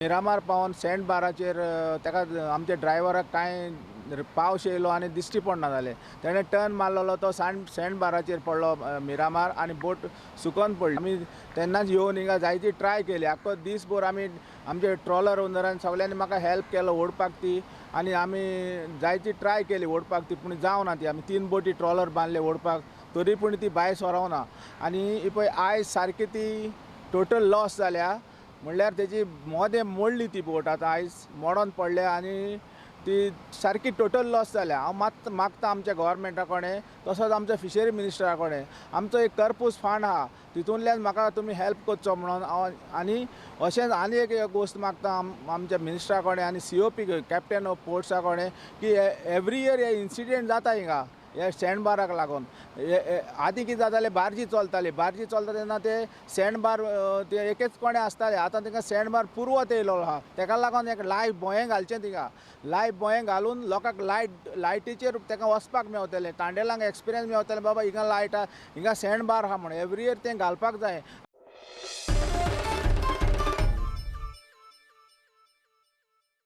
मिरामार पावन send बाराचेर ताका आमच्या ड्रायव्हराक कांय पावस येयलो आनी दिश्टी पडना जालें. तेणें टर्न मारलेलो तो सँड बाराचेर पडलो मिरामार आनी बोट सुकोन पडली. आमी तेन्नाच येवन हिंगा जायती ट्राय केली. आख्खो दीसभर आमी आमचे ट्रॉलर ओनरान सगल्यांनी म्हाका हेल्प केलो ओडपाक ती, आनी आमी जायती ट्राय केली ओडपाक ती, पूण जावना ती. आमी 3 बोटी ट्रॉलर बांदले ओडपाक, तरी पूण ती भायर सरोना. आनी ही पळय आयज सारकी ती टोटल लॉस जाल्या, म्हणल्यार तेजी मोदें मोडली ती बोट, आतां आयज मोडोन पडल्या आनी ती सारकी टोटल लॉस जाल्या. हांव मात मागता आमच्या गोवोरमेंटा कडेन, तसोच आमच्या फिशरी मिनिस्टरा कडेन, आमचो एक कर्पूस फंड आहा तितूंतल्यान म्हाका तुमी हेल्प करचो म्हणून हांव. आनी अशेंच आनी एक गोश्ट मागता आमच्या मिनिस्टरा कडेन आनी COP captain of पोर्ट्सा कडेन की एवरी इयर हे इन्सिडेंट जाता हिंगा हे सँड बाराक लागून. आदीं कितें जातालें, बार्जी चलताली, बार्जी चलता तेन्ना ते सँड बार ते एकेच कोणे आसताले. आतां तांकां सँड बार पुरवत येयलो आहा, तेका लागून एक लायफ बोयें घालचें थिंगा, लायफ बोयें घालून लोकांक लायटीचेर तांकां वचपाक मेवतलें, तांडेलांक एक्सपिरियन्स मेवतलें, बाबा हिंगा लायट आहा, हिंगा सँड बार आहा म्हणून. एवरी इयर तें घालपाक जाय.